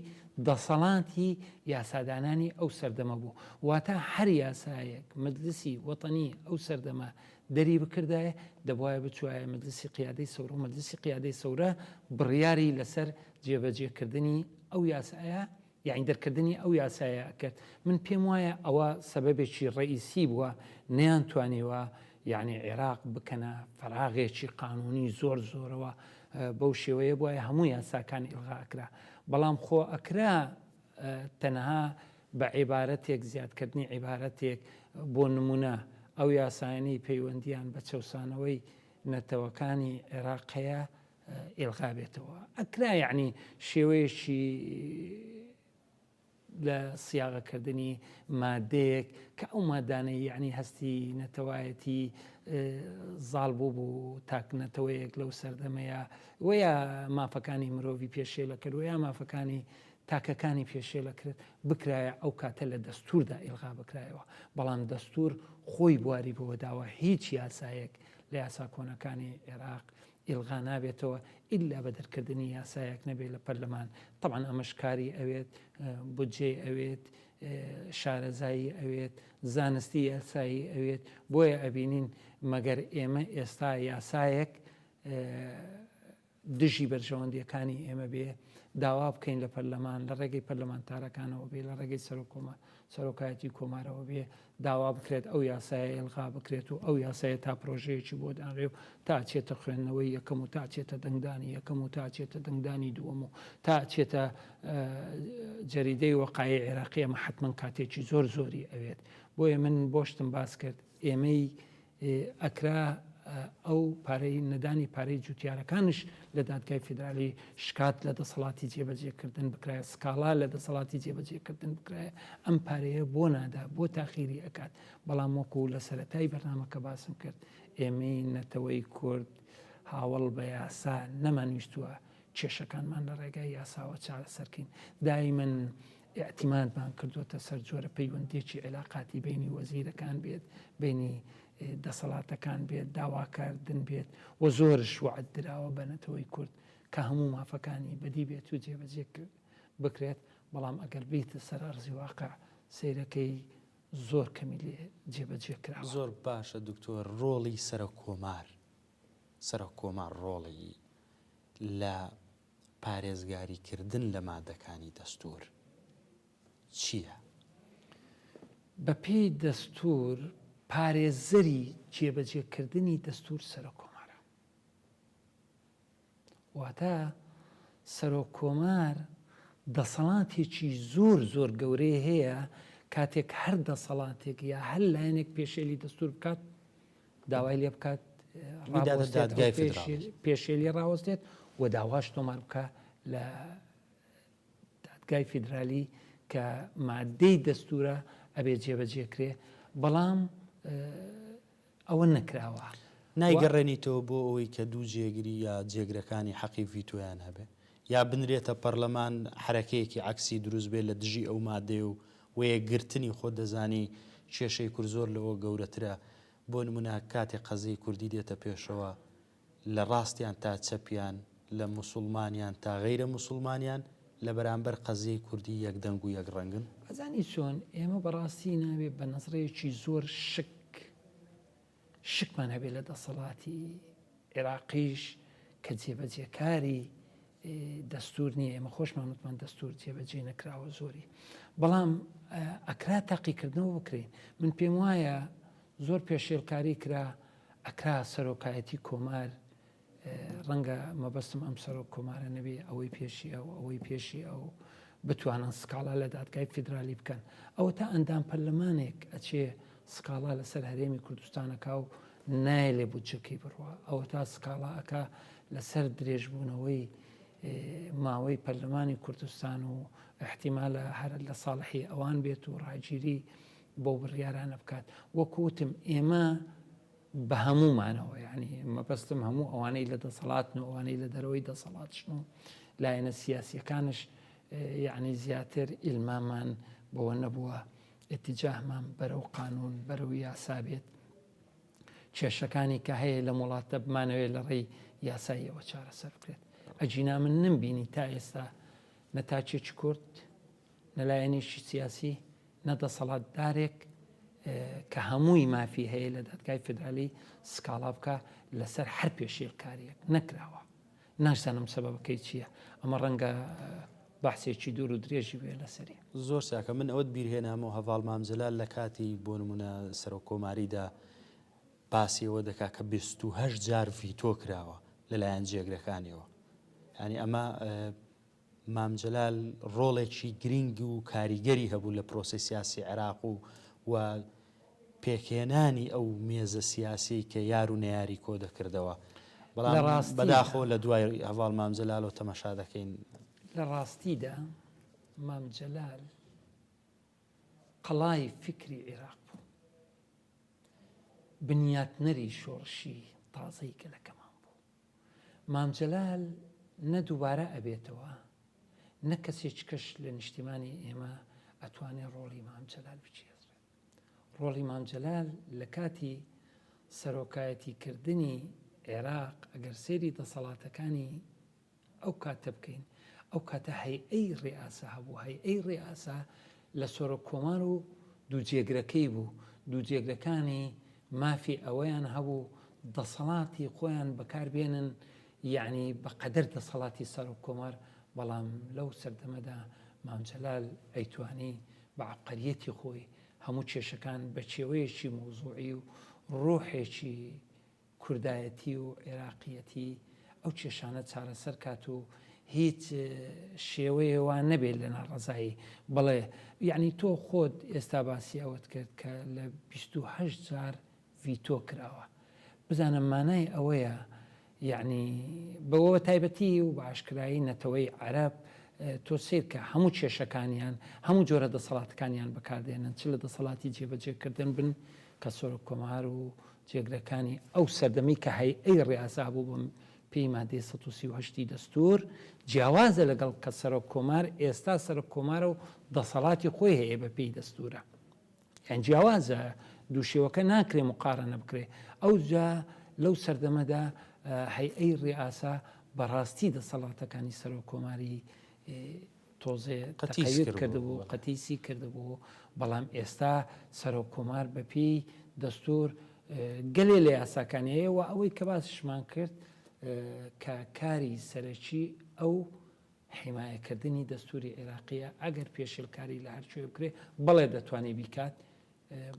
دەسەڵاتی یاسادانانی ئەو سەردەمە بوو واتە هەر یاسایەک مەجلسی وەتەنی ئەو سەردەمە دەری بکردایە دەبوایە بچوایە مەجلسی قیادەی سەورە و مەجلسی قیادەی سەورە بڕیاری لەسەر جێبەجێکردنی ئەو یاسایە یانی دەرکردنی ئەو یاسایە ئەکرد من پێم وایە ئەوە سەبەبێکی ڕەئیسی بووە نەیانتوانیوە یعنی عێراق بکەنە فەراغێکی قانونی زۆر زۆرەوە بەو شێوەیە بوایە هەموو یاساکان ئیلغا ئەکرا بەڵام خۆ ئەکرا تەنها بە عیبارەتێک زیادکردنی عیبارەتێک بۆ نمونە ئەو یاسایانەی پەیوەندیان بە چەوسانەوەی نەتەوەکانی عێراق هەیە ئیلغا بێتەوە ئەکرا یعنی شێوەیەکی لە سیاغەکردنی مادەیەک کە ئەو مادانەی یعنی هەستی نەتەوایەتی زاڵ بوو بوو تاک نەتەوەیەک لەو سەردەمەیە وەیا مافەکانی مرۆڤی پێشێلە کرد وەیا مافەکانی تاکەکانی پێشێلە کرد بکرایە ئەو کاتە لە دەستوردا ئیلغا بکرایەوە بەڵام دەستور خۆی بواری بەوە داوە هیچ یاسایەک لە یاسا کۆنەکانی عێراق ئیلغا نابێتەوە ئیلا بە دەرکردنی یاسایەک نەبێت لە پەرلەمان. تەبعەن ئەمەش کاری ئەوێت، بودجەی ئەوێت، شارەزایی ئەوێت، زانستی یاسایی ئەوێت، بۆیە ئەبینین مەگەر ئێمە ئێستا یاسایەک دژی بەرژەوەندییەکانی ئێمە بێ، داوا بکەین لە پەرلەمان، لە ڕێگەی پەرلەمانتارەکانەوە بێ، لە ڕێگەی سەرۆکایەتی کۆمارەوە بێ، داوا بکرێت ئەو یاسایە ئیلغا بکرێت و ئەو یاسایە تا پرۆژەیەکی بۆ دانرێ و تا ئەچێتە خوێندنەوەی یەکەم و تا ئەچێتە دەنگدانی یەکەم و تا ئەچێتە دەنگدانی دووەم و تا ئەچێتە جەریدەی وەقایع عێراقی ئەمە حەتمەن کاتێکی زۆر زۆری ئەوێت. بۆیە من بۆشتم باس کرد ئێمەی ئەکرا ئەو پارەی نەدانی پارەی جوتیارەکانش لە دادگای فیدرالی شکات لە دەسەڵاتی جێبەجێکردن بکرایە سکاڵا لە دەسەڵاتی جێبەجێکردن بکرایە ئەم پارەیە بۆ نادا بۆ تاخیری ئەکات بەڵام وەکو لە سەرەتای بەرنامەکە باسم کرد ئێمەی نەتەوەی کورد هاوەڵ بە یاسا نەمانویستووە کێشەکانمان لە ڕێگای یاساوە چارەسەرکەین دایمەن ئیعتیمادمان کردۆتە سەر جۆرە پەیوەندیەکی عیلاقاتی بەینی وەزیرەکان بێت، بەینی دەسەڵاتەکان بێت، داواکردن بێت و زۆرش وەعد دراوە بە نەتەوەی کورد کە هەموو مافەکانی بەدی بێت و جێبەجێ بکرێت، بەڵام ئەگەر بێیتە سەر ئەرزی واقع سەیرەکەی زۆر کەمی لێ جێبەجێ کراوە. زۆر باشە دکتۆر ڕۆڵی سەرۆک کۆمار سەرۆک کۆمار ڕۆڵی لە پارێزگاری کردن لە مادەکانی دەستوور چییە؟ بەپێی دەستوور پارێزەری جێبەجێ کردنی دەستوور سەرۆک کۆمارە. واتە سەرۆک کۆمار دەسەڵاتێکی زۆر زۆر گەورەی هەیە کاتێک هەر دەسەڵاتێک یا هەر لایەنێک پێشێلی دەستوور بکات داوای لێ بکات پێشێلی ڕاوەستێت و داواش تۆمار بکە لە دادگای فیدرالی کە مادەی دەستورە ئەبێ جێبەجێکرێ بەڵام ئەوە نەکراوە. نایگەڕێنیتەوە بۆ ئەوەی کە دوو جێگری یا جێگرەکانی حەقی ڤیتۆیان هەبێ یا بنرێتە پەرلەمان حەرەکەیەکی عەکسی دروست بێ لە دژی ئەو مادەیە و و یەکگرتنی خۆت دەزانی کێشەی کورد زۆر لەوە گەورەترە بۆ نمونە کاتێ قەزیەی کوردی دێتە پێشەوە لە ڕاستیان تا چەپیان، لە موسوڵمانیان تا غەیرە موسوڵمانیان لە بەرامبەر قەزیەی کوردی یەک دەنگ و یەک ڕەنگن؟ ئەزانی چۆن، ئێمە بەڕاستی نابێ بە نەزرەیەکی زۆر شک شکمان هەبێ لە دەسەڵاتی عێراقیش کە جێبەجێکاری دەستور نییە ئێمە خۆشمان وتمان دەستور جێبەجێ نەکراوە زۆری بەڵام ئەکرا تاقیکردنەوە بکرین من پێم وایە زۆر پێشێلکاری کرا ئەکرا سەرۆکایەتی کۆمار ڕەنگە مەبەستم ئەم سەرۆک کۆمارە نەبێ ئەوەی پێشی ئەو ئەوەی پێشی ئەو بتوانن سکاڵا لە دادگای فیدرالی بکەن ئەوە تا ئەندام پەرلەمانێک ئەچێ سکاڵا لەسەر هەرێمی کوردستانەکە و نایەلێ بودجەکەی بڕوا، ئەوەتا سکاڵا ئەکا لەسەر درێژبوونەوەی ماوەی پەرلەمانی کوردستان و ئیحتیمالە هەر لە ساڵحی ئەوان بێت و ڕاگیری بەو بڕیارانە بکات. وەکو وتم ئێمە بە هەموومانەوە یانی مەبەستم هەموو ئەوانەی لە دەسەڵاتن و ئەوانەی لە دەرەوەی دەسەڵاتشن و لایەنە سیاسیەکانش یعنی زیاتر ئیلمامان بەوە نەبووە ئیتیجاهمان بەرەو قانون بەرەو یاسا بێت کێشەکانی کە هەیە لەم وڵاتە بمانەوێت لە ڕێی یاساییەوە چارەسەر بکرێت ئەگینا من نەمبینی تا ئێستا نە تاکێکی کورد نە لایەنێکی سیاسی نە دەسەڵاتدارێک کە هەمووی مافی هەیە لە دادگای فیدرالی سکاڵا بکە لەسەر هەر پێشێلکاریەک نەکراوە ناشزانم سەبەبەکەی چییە ئەمە ڕەنگە بەحسێکی دوور و درێژی بێ لەسەری. زۆر چاکە من ئەوەت بیر هێنامەوە هەڤاڵ مام جەلال لە کاتی بۆ نمونە سەرۆک کۆماریدا باسی ئەوە دەکا کە 28 جار ڤیتۆ کراوە لەلایەن جێگرەکانیەوە یانی ئەمە مام جەلال ڕۆڵێکی گرینگ و کاریگەری هەبوو لە پرۆسەی سیاسی عێراق و و پێکهێنانی ئەو مێزە سیاسیەی کە یار و نەیاری کۆ دەکردەوە. بەڵام لە ڕاستیدا. بەداخەوە لە دوای هەڤاڵ مام جەلالەوە تەماشا دەکەین. لە ڕاستیدا مام جەلال قەڵای فیکری عیراق بوو. بنیاتنەری شۆڕشی تازەی گەلەکەمان بوو. مام جەلال نە دووبارە ئەبێتەوە، نە کەسێکی کەش لە نیشتیمانی ئێمە ئەتوانێ ڕۆڵی مام جەلال بگێڕێت. ڕۆڵی مام جەلال لە کاتی سەرۆکایەتی کردنی عێراق ئەگەر سەیری دەسەڵاتەکانی ئەو کاتە بکەین ئەو کاتە هەیئەی ڕیئاسە هەبوو هەیئەی ڕیئاسە لە سەرۆک کۆمار و دوو جێگرەکەی بوو دوو جێگرەکانی مافی ئەوەیان هەبوو دەسەڵاتی خۆیان بەکار بێنن یەعنی بە قەدەر دەسەڵاتی سەرۆک کۆمار بەڵام لەو سەردەمەدا مام جەلال ئەیتوانی بە عەبقەریەتی خۆی هەموو کێشەکان بە چێوەیەکی مەوزوعی و ڕوحێکی کوردایەتی و عێراقیەتی ئەو کێشانە چارەسەر کات و هیچ شێوەیە وا نەبێت لە ناڕەزایی بەڵێ یعنی تۆ خۆت ئێستا باسی ئەوەت کرد کە لە 28 جار ڤیتۆ کراوە بزانە مانای ئەوەیە یەعنی بەوە بە تایبەتی و بە ئاشکرایی نەتەوەی عەرەب تۆ سەیرکە هەموو کێشەکانیان هەموو جۆرە دەسەڵاتەکانیان بەکاردێنن چ لە دەسەڵاتی جێبەجێکردن بن کە سەرۆک کۆمار و جێگرەکانی ئەو سەردەمی کە هەیئەی ڕیاسا بوو بە پێی مادەی 138 دەستور جیاوازە لەگەڵ کە سەرۆک کۆمار ئێستا سەرۆک کۆمارە و دەسەڵاتی خۆی هەیە بە پێی دەستورە یان جیاوازە دوو شێوەکە ناکرێ مقارەنە بکرێ ئەوجا لەو سەردەمەدا هەیئەی ڕیئاسە بەڕاستی دەسەڵاتەکانی سەرۆک کۆماری تۆزێ تەقەیود کردبوو قەتیسی کردبوو بەڵام ئێستا سەرۆک کۆمار بەپێی دەستور گەلێ لە یاساکانی هەیە و ئەوەی کە باسیشمان کرد کە کاری سەرەکی ئەو حیمایەکردنی دەستوری عێراقیە ئەگەر پێشێلکاری لە هەرکوێ بکرێ بەڵێ دەتوانێ بیکات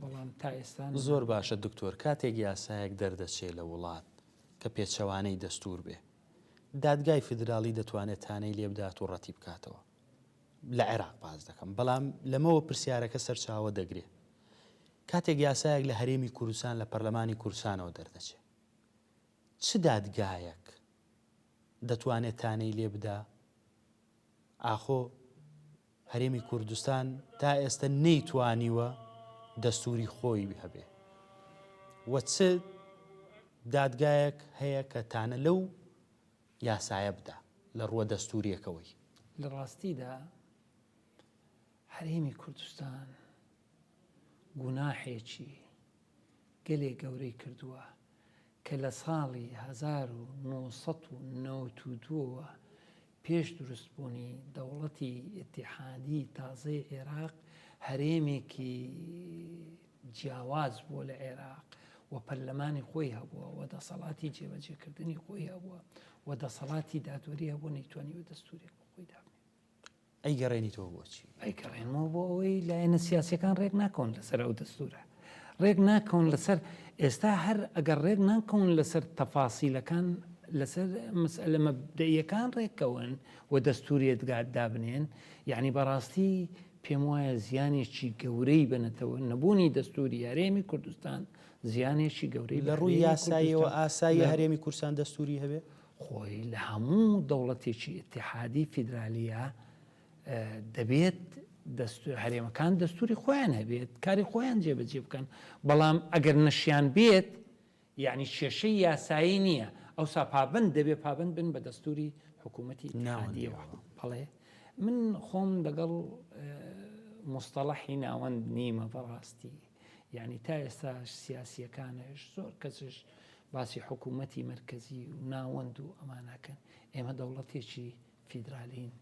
بەڵام تا ئێستا زۆر باشە دکتۆر کاتێک یاسایەک دەردەچێ لە وڵات کە پێچەوانەی دەستور بێ دادگای فیدراڵی دەتوانێت تانەی لێ بدات و ڕەتی بکاتەوە لە عێراق باس دەکەم بەڵام لەمەوە پرسیارەکە سەرچاوە دەگرێ کاتێک یاسایەک لە هەرێمی کوردستان لە پەرلەمانی کوردستانەوە دەردەچێ چ دادگایەک دەتوانێت تانەی لێ بدا؟ ئاخۆ هەرێمی کوردستان تا ئێستە نەیتوانیوە دەستوری خۆی هەبێ و چ دادگایەک هەیە کە تانە لەو یاسایە بدا لە ڕووە دەستوریەکەوەی؟ لە ڕاستیدا هەرێمی کوردستان گوناحێکی گەلێ گەورەی کردووە کە لە ساڵی 1992 وە پێش دروستبوونی دەوڵەتی ئیتیحادی تازەی عێراق هەرێمێکی جیاواز بووە لە عێراق و پەرلەمانی خۆی هەبووە و دەسەڵاتی جێبەجێکردنی خۆی هەبووە و دەسەڵاتی دادوەری هەبووە نەیتوانیوە دەستورێک بۆ خۆی دابنێت. ئەیگەڕێنیتەوە بۆچی؟ ئەیگەڕێنمەوە بۆ ئەوەی لایەنە سیاسیەکان ڕێک ناکەون لەسەر ئەو دەستورە ڕێک ناکەون لەسەر ئێستا هەر ئەگەر ڕێک ناکەون لەسەر تەفاسیلەکان لەسەر مەسئلە مەبدەئیەکان ڕێککەون و دەستوریەتگات دابنێن یعنی بەڕاستی پێم وایە زیانێکی گەورەی بە نەتەوە نەبوونی دەستوری هەرێمی کوردستان زیانێکی گەورەی لە ڕووی یاساییەوە ئاسایی هەرێمی کوردستان دەستوری هەبێ؟ خۆی لە هەموو دەوڵەتێکی ئیتیحادی فیدرالیە دەبێت هەرێمەکان دەستوری خۆیان هەبێت کاری خۆیان جێبەجێ بکەن بەڵام ئەگەر نەشیان بێت یعنی کێشەی یاسایی نییە ئەوسا پابند دەبێت پابند بن بە دەستوری حکوومەتی ئیتیحادیەوە بەڵێ من خۆم لەگەڵ مستەڵەحی ناوەند نیمە بەڕاستی یانی تا ئێستاش سیاسییەکانش زۆر کەسش باسی حکوومەتی مەرکەزی و ناوەند و ئەمانەکەن ئێمە دەوڵەتێکی فیدرالین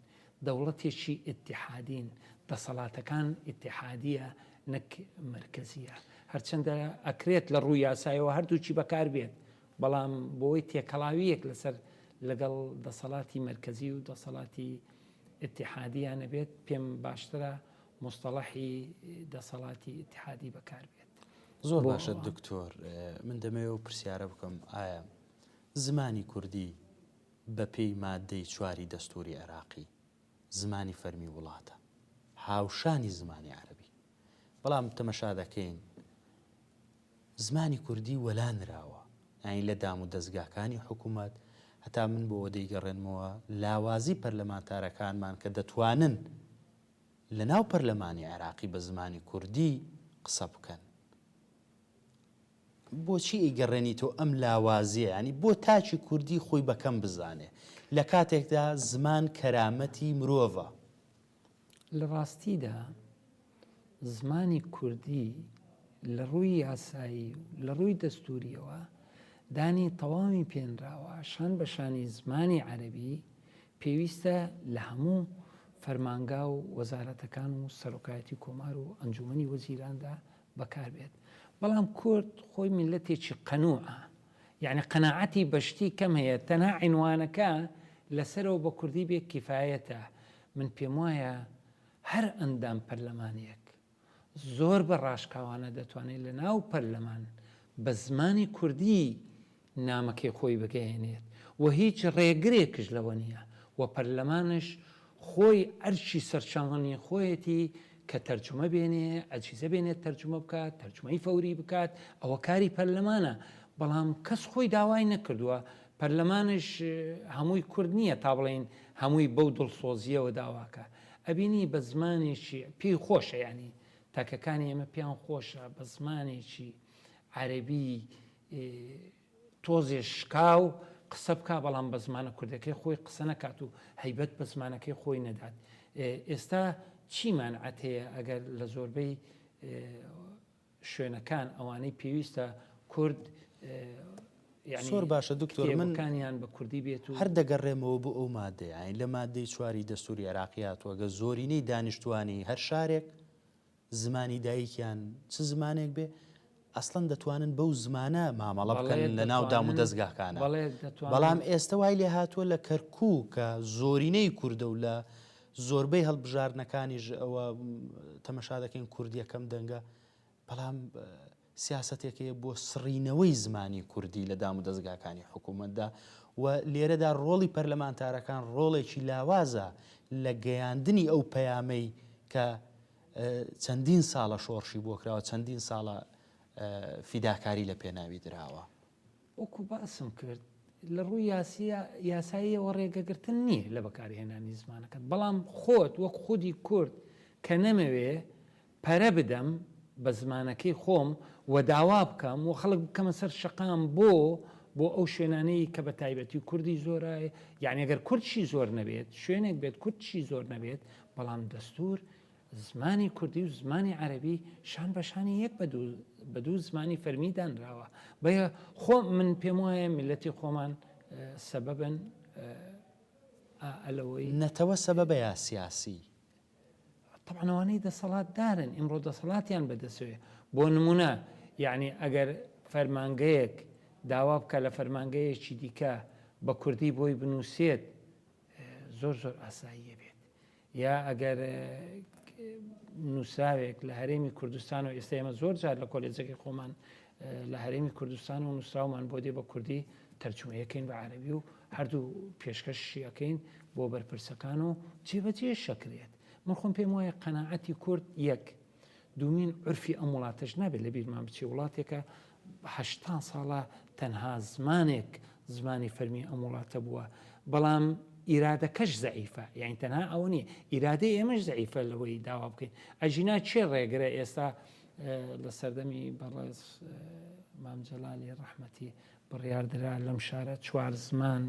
دەوڵەتێکی ئیتیحادین دەسەڵاتەکان ئیتیحادیە نەک مەرکەزیە هەرچەندە ئەکرێت لە ڕووی یاسایەوە هەردووکی بەکار بێت بەڵام بۆی تێکەڵاویەک لەسەر لەگەڵ دەسەڵاتی مەرکەزی و دەسەڵاتی ئیتیحادیان نەبێت پێم باشترە موستەڵەحی دەسەڵاتی ئیتیحادی بەکار بێت. زۆر باشە دکتۆر من دەمەوێ ئەو پرسیارە بکەم ئایا زمانی کوردی بە پێی مادەی چواری دەستوری عێراقی زمانی فەرمی وڵاتە هاوشانی زمانی عەرەبی بەڵام تەمەشا دەکەین زمانی کوردی وەلا نراوە یانی لە دام و دەزگاکانی حکوومەت هەتا من بۆ دەیگەڕێنمەوە لاوازی پەرلەمانتارەکانمان کە دەتوانن لەناو پەرلەمانی عێراقی بە زمانی کوردی قسە بکەن بۆچی ئەیگەڕێنیتەوە ئەم لاوازیە یانی بۆ تاکی کوردی خۆی بەکەم بزانێ لە کاتێکدا زمان کەرامەتی مرۆڤە؟ لە ڕاستیدا زمانی کوردی. لە ڕووی یاسایی و لە ڕووی دەستووریەوە دانی تەواوی پێنراوە شان بە شانی زمانی عەرەبی پێویستە لە هەموو فەرمانگا و وەزارەتەکان و سەرۆکایەتی کۆمار و ئەنجومەنی وەزیراندا بەکار بێت بەڵام کورد خۆی میللەتێکی قەنوعە یەعنی قەناعەتی بە شتی کەم هەیە تەنها عینوانەکە لەسەرەوە بە کوردی بێ کیفایەتە من پێموایە هەر ئەندام پەرلەمانێک زۆر بە ڕاشکاوانە دەتوانێت لە ناو پەرلەمان بە زمانی کوردی نامەکەی خۆی بگەیەنێت و هیچ ڕێگرێکش لەوە نییە و پەرلەمانش خۆی ئەرکی سەرشانی خۆیەتی کە تەرجومە بێنێ، ئەجهیزە بێنێت تەرجومە بکات، تەرجومەی فەوری بکات، ئەوە کاری پەرلەمانە، بەڵام کەس خۆی داوای نەکردووە، پەرلەمانش هەمووی کورد نییە تا بڵێین هەمووی بەو دڵسۆزییەوە داواکە، ئەبینی بە زمانێکی پێی خۆشە یانی تاکەکانی ئێمە پێیان خۆشە بە زمانێکی عەرەبی تۆزێ شکاو قسە بکا بەڵام بە زمانە کوردەکەی خۆی قسە نەکات و هەیبەت بە زمانەکەی خۆی نەدات ئێستا چی مانعەت هەیە ئەگەر لە زۆربەی شوێنەکان ئەوانەی پێویستە کورد زۆر باشە دکتۆر من کانیان بە کوردی بێت و هەر دەگەڕێمەوە بۆ ئەو مادەیە لە مادەی چواری دەستوری عێراقی هاتووە گە زۆرینەی دانیشتوانی هەر شارێک زمانی دایکیان چ زمانێک بێ ئەسڵەن دەتوانن بەو زمانە مامەڵە بکەن لە ناو دام و دەزگاکانە بەڵام ئێستە وای لێ هاتووە لە کەرکووک کە زۆرینەی کوردە و لە زۆربەی هەڵبژاردنەکانیش ئەوە تەمەشا دەکەین کورد یەکەم دەنگە بەڵام سیاسەتێک هەیە بۆ سڕینەوەی زمانی کوردی لە دامودەزگاکانی حکوومەتدا و لێرەدا ڕۆڵی پەرلەمانتارەکان ڕۆڵێکی لاوازە لە گەیاندنی ئەو پەیامەی کە چەندین ساڵە شۆڕشی بۆ کراوە، چەندین ساڵە فیداکاری لە پێناوی دراوە. وەکو باسم کرد لە ڕووی یاساییەوە ڕێگەگرتن نییە لە بەکارهێنانی زمانەکەت، بەڵام خۆت وەک خودی کورد کە نەمەوێ پەرە بدەم بە زمانەکەی خۆم و داوا بکەم و خەڵک بکەمە سەر شەقام بۆ بۆ ئەو شوێنانەی کە بە تایبەتی کوردی زۆرە یعنی ئەگەر کوردشی زۆر نەبێت شوێنێک بێت کوردشی زۆر نەبێت بەڵام دەستور زمانی کوردی و زمانی عەرەبی شان بە شانی یەک بە دوو زمانی فەرمی دانراوە بەیە خۆ من پێم وایە میلەتی خۆمان سەبەبن ئەلەوەی نەتەوە سەبەبە یا سیاسی؟ تەبعەن ئەوانەی دەسەڵاتدارن ئیمڕۆ دەسەڵاتیان بەدەسەوەیە بۆ نمونە یعنی ئەگەر فەرمانگەیەک داوا بکە لە فەرمانگەیەکی دیکە بە کوردی بۆی بنووسێت زۆر زۆر ئاساییە بێت یا ئەگەر نووسراوێک لە هەرێمی کوردستان و ئێستا ئێمە زۆر جار لە کۆلێجەکەی خۆمان لە هەرێمی کوردستان و نووسراومان بۆ دێ بە کوردی تەرجومەیەکەین بە عەرەبی و هەردوو پێشکەشی ئەکەین بۆ بەرپرسەکان و جێبەجێش ئەکرێت. من خۆم پێم وایە قەناعەتی کورد یەک، دوومین عورفی ئەم وڵاتەش نابێت لە بیرمان بچێ وڵاتێکە 80 ساڵە تەنها زمانێک زمانی فەرمی ئەم وڵاتە بووە بەڵام ئیرادەکەش زەعیفە یعنی تەنها ئەوە نییە ئیرادەی ئێمەش زەعیفە لەوەی داوا بکەین ئەژینا چێ ڕێگرە ئێستا لە سەردەمی بەڕێز مام جەلالی ڕەحمەتی بڕیاردرا لەم شارە چوار زمان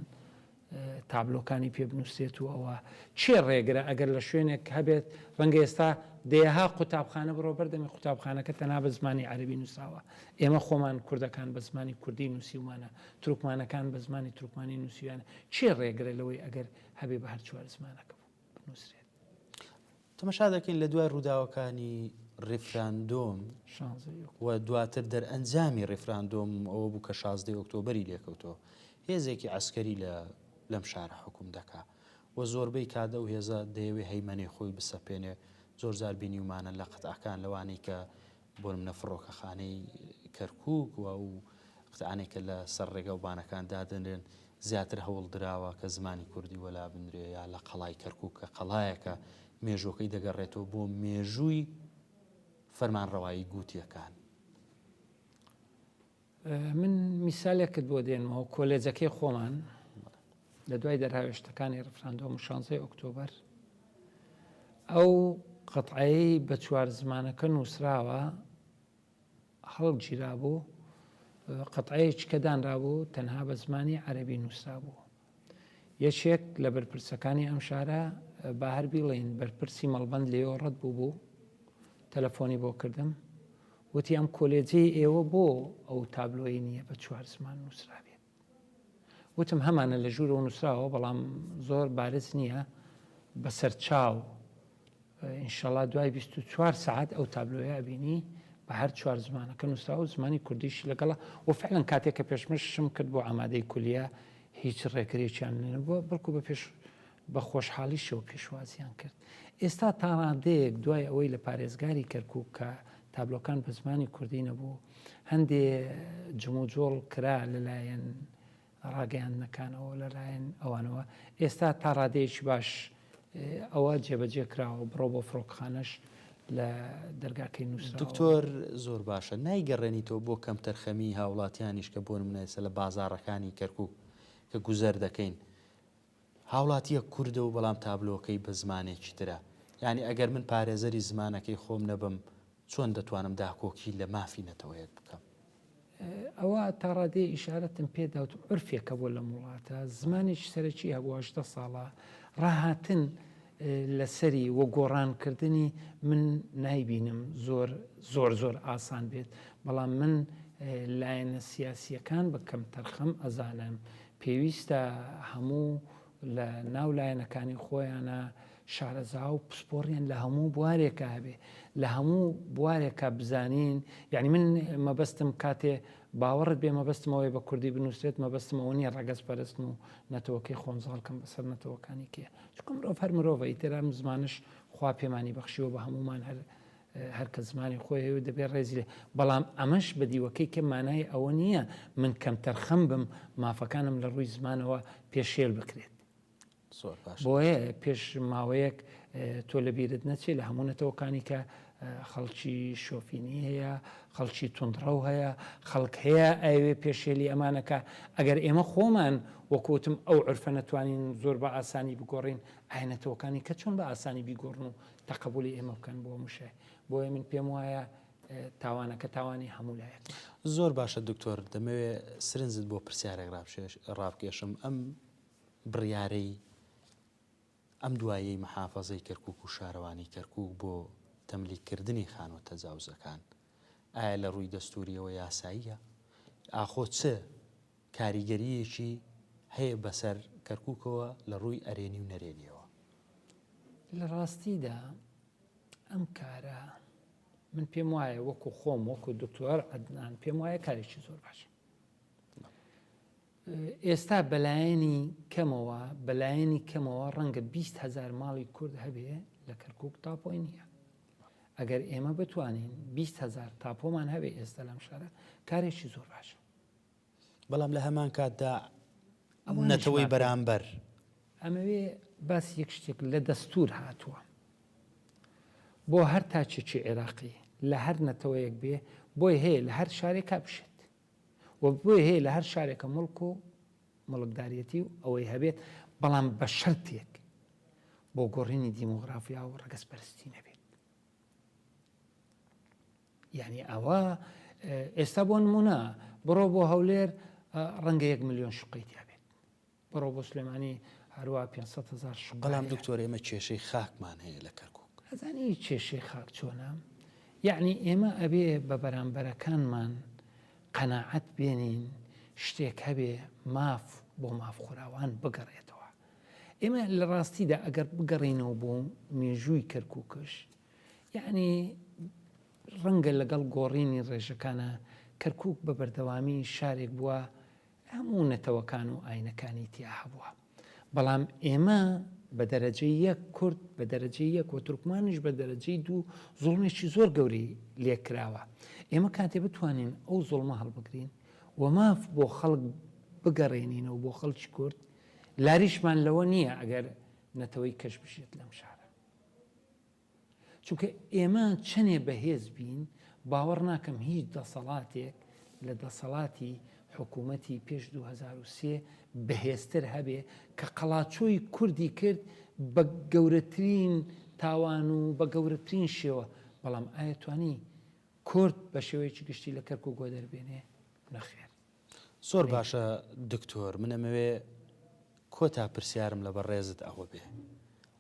تابلۆکانی پێ بنووسرێت و ئەوە کێ ڕێگرە ئەگەر لە شوێنێک هەبێت ڕەنگە ئێستا دەیەها قوتابخانە بڕۆ بەردەمی قوتابخانەکە تەنها بە زمانی عەرەبی نووسراوە ئێمە خۆمان کوردەکان بە زمانی کوردی نووسیومانە تورکمانەکان بە زمانی تورکمانی نووسیویانە کێ ڕێگرە لەوەی ئەگەر هەبێ بە هەر چوار زمانەکە بنووسرێت. تەمەشا دەکەین لە دوای ڕووداوەکانی ڕیفراندۆم و دواتر دەرئەنجامی ڕیفراندۆم ئەوە بوو کە شازدەی ئۆکتۆبەری لێکەوتەوە هێزێکی عەسکەری لە لەم شارە حکوم دەکا و زۆربەی کات ئەو هێزە دەیەوێ هەیمەنەی خۆی بسەپێنێ زۆر جار بینیومانە لە قەتعەکان لەوانەی کە بۆ نمونە فڕۆکەخانەی کەرکوک و ئەو قتعانەی کە لە سەر ڕێگا و بانەکان دادەنرێن زیاتر هەوڵ دراوە کە زمانی کوردی وەلا بنرێ یا لە قەڵای کەرکوک کە قەڵایەکە مێژووەکەی دەگەڕێتەوە بۆ مێژووی فەرمانڕەوایی گوتیەکان. من میسالێکت بۆ دێنمەوە کۆلێجەکەی خۆمان لە دوای دەرهاوێشتەکانی ڕفراندۆم و شانزەی ئۆکتۆبەر ئەو قەتعەیەی بە چوار زمانەکە نووسراوە هەڵگیرابوو قەتعەیەکی کە دانرابوو تەنها بە زمانی عەرەبی نووسرابوو یەکێک لە بەرپرسەکانی ئەم شارە با هەر بیڵێین بەرپرسی مەڵبەند لێیەوە ڕەت بوو بوو تەلەفۆنی بۆ کردم. وتی ئەم کۆلێجەی ئێوە بۆ ئەو تابلۆی نییە بە چوار زمان نووسرابێت؟ وتم هەمانە لە ژوورەوە نووسراوە بەڵام زۆر بارز نییە بەسەر چاو ئینشەڵا دوای 24 سەعات ئەو تابلۆیە ئەبینی بە هەر چوار زمانەکە نووسراوە و زمانی کوردیشی لەگەڵە و فعلا کاتێک کە پێشمشم کرد بۆ ئامادەی کولیە هیچ ڕێگرێکیان نەبووە بەڵکو بە پێش بە خۆشحاڵیشەوە پێشوازیان کرد. ئێستا تاڕادەیەک دوای ئەوەی لە پارێزگاری کەرکوک کە تابلۆکان بە زمانی کوردی نەبوو، هەندێ جموجۆڵ کرا لەلایەن ڕاگەیاندنەکانەوە لەلایەن ئەوانەوە، ئێستا تا ڕادەیەکی باش ئەوە جێبەجێ کراوە، بڕۆ بۆ فڕۆکخانەش لە دەرگاکەی نووسراوە. دکتۆر زۆر باشە نایگەڕێنیتەوە بۆ کەمتەرخەمیی هاوڵاتیانیش کە بۆ نمونە ئێستا لە بازاڕەکانی کەرکوک کە گوزەر دەکەین هاوڵاتیەک کوردە و بەڵام تابلۆکەی بە زمانێکی ترە یانی ئەگەر من پارێزەری زمانەکەی خۆم نەبم چۆن دەتوانم داکۆکی لە مافی نەتەوەیەک بکەم؟ ئەوە تا ڕادەیە ئیشارەتم پێ دا وتم عورفێک هەبووە لەم وڵاتە زمانێکی سەرەکی هەبووە 18 ساڵە ڕاهاتن لەسەری و گۆڕانکردنی من نایبینم زۆر زۆر زۆر ئاسان بێت بەڵام من لایەنە سیاسیەکان بە کەمتەرخەم ئەزانم پێویستە هەموو لە ناو لایەنەکانی خۆیانە شارەزا و پسپۆڕیان لە هەموو بوارێکا هەبێ لە هەموو بوارێکا بزانین یعنی من مەبەستم کاتێ باوەڕت بێ مەبەستم ئەوەیە بە کوردی بنووسرێت مەبەستم ئەوە نییە ڕەگەز پەرستم و نەتەوەکەی خۆم زاڵ کەم بەسەر نەتەوەکانی کێ چونکە مرۆڤ هەر مرۆڤە ئیتر ئەم زمانش خوا پێمانی بەخشیوە بە هەموومان هەر هەر کە زمانی خۆی هەیە و دەبێت ڕێزی لێ بەڵام ئەمەش بە دیوەکەی کە مانای ئەوە نییە من کەمتەرخەم بم مافەکانم لە ڕووی زمانەوە پێشێل بکرێت. زۆر باش. بۆیە پێش ماوەیەک تۆ لە بیرت نەچێ لە هەموو نەتەوەکانی کە خەڵکی شۆفینی هەیە خەڵکی توندڕەو هەیە خەڵک هەیە ئەوێ پێشێلی ئەمانەکە ئەگەر ئێمە خۆمان وەکوتم ئەو عرفە نەتوانین زۆر بە ئاسانی بگۆڕین ئایا نەتەوەکانی کە چۆن بە ئاسانی بیگۆڕن و تەقەبولی ئێمە بکەن بۆ مشێ بۆیە من پێم وایە تاوانەکە تاوانی هەموو لایەک. زۆر باشە دکتۆر دەمەوێ سرنجت بۆ پرسیارێک ڕابکێشم ئەم بڕیارەی ئەم دواییەی محافەزەی کەرکوک و شارەوانی کەرکوک بۆ تەملیک کردنی خانوە تەجاوزەکان ئایا لە ڕووی دەستوریەوە یاساییە؟ ئاخۆ چ کاریگەرییەکی هەیە بەسەر کەرکوکەوە لە ڕووی ئەرێنی و نەرێنیەوە؟ لە ڕاستیدا ئەم کارە من پێم وایە وەکو خۆم وەکو دکتۆر عەدنان پێم وایە کارێکی زۆر باشە. ئێستا بەلایەنی کەمەوە بەلایەنی کەمەوە ڕەنگە 20 هزار ماڵی کورد هەبێ لە کەرکک تاپۆی نییە ئەگەر ئێمە بتوانین 20 هزار تاپۆمان هەبێ ئێستا لەم شارە کارێکی زۆر باشە بەڵام لە هەمان کاتدا نەتەوەی بەرامبەر ئەمەوێ باس یەک شتێک لە دەستور هاتووە بۆ هەر تاچێکی عێراقی لە هەر نەتەوەیەک بێ بۆی هەیە لە هەر شارێکا بشێت و بۆی هەیە لە هەر شارێکە موڵک و موڵکداریەتی و ئەوەی هەبێت، بەڵام بە شەرتێک بۆ گۆڕینی دیمۆغرافیا و ڕەگەزپەرستی نەبێت. یعنی ئەوە ئێستا بۆ نمونە بڕۆ بۆ هەولێر ڕەنگە یەک ملیۆن شوقەی تیا بێت. بڕۆ بۆ سلێمانی هەروا 500 هزار شوقە بەڵام دکتۆر ئێمە کێشەی خاکمان هەیە لە کەرکوک. ئەزانی کێشەی خاک چۆنە؟ یەعنی ئێمە ئەبێ بە بەرامبەرەکانمان قەناعەت بێنین شتێک هەبێ ماف بۆ مافخوراوان بگەڕێتەوە. ئێمە لە ڕاستیدا ئەگەر بگەڕێینەوە بۆ مێژووی کەرکوکش یەعنی ڕەنگە لەگەڵ گۆڕینی ڕێژەکانە کەرکوک بە بەردەوامی شارێک بووە هەموو نەتەوەکان و ئاینەکانی تیا هەبووە بەڵام ئێمە بە دەرەجەی یەک کورد بە دەرەجەی یەک و تورکمانیش بە دەرەجەی دوو زوڵمێکی زۆر گەورەی لێکراوە ئێمە کاتێ بتوانین ئەو زوڵمە هەڵبگرین و ماف بۆ خەڵک بگەڕێنینەوە بۆ خەڵکی کورد لاریشمان لەوە نییە ئەگەر نەتەوەی کەش بژێت لەم شارە چونکە ئێمە چەنێ بەهێز بین باوەڕ ناکەم هیچ دەسەڵاتێک لە دەسەڵاتی حکوومەتی پێش 2003 بەهێزتر هەبێ کە قەڵاچۆی کوردی کرد بە گەورەترین تاوان و بە گەورەترین شێوە بەڵام ئایا توانی کورد بە شێوەیەکی گشتی لە کەرکوک وەدەربێنێ؟ نەخێر. زۆر باشە دکتۆر من ئەمەوێ کۆتا پرسیارم لە بەڕێزت ئەوە بێ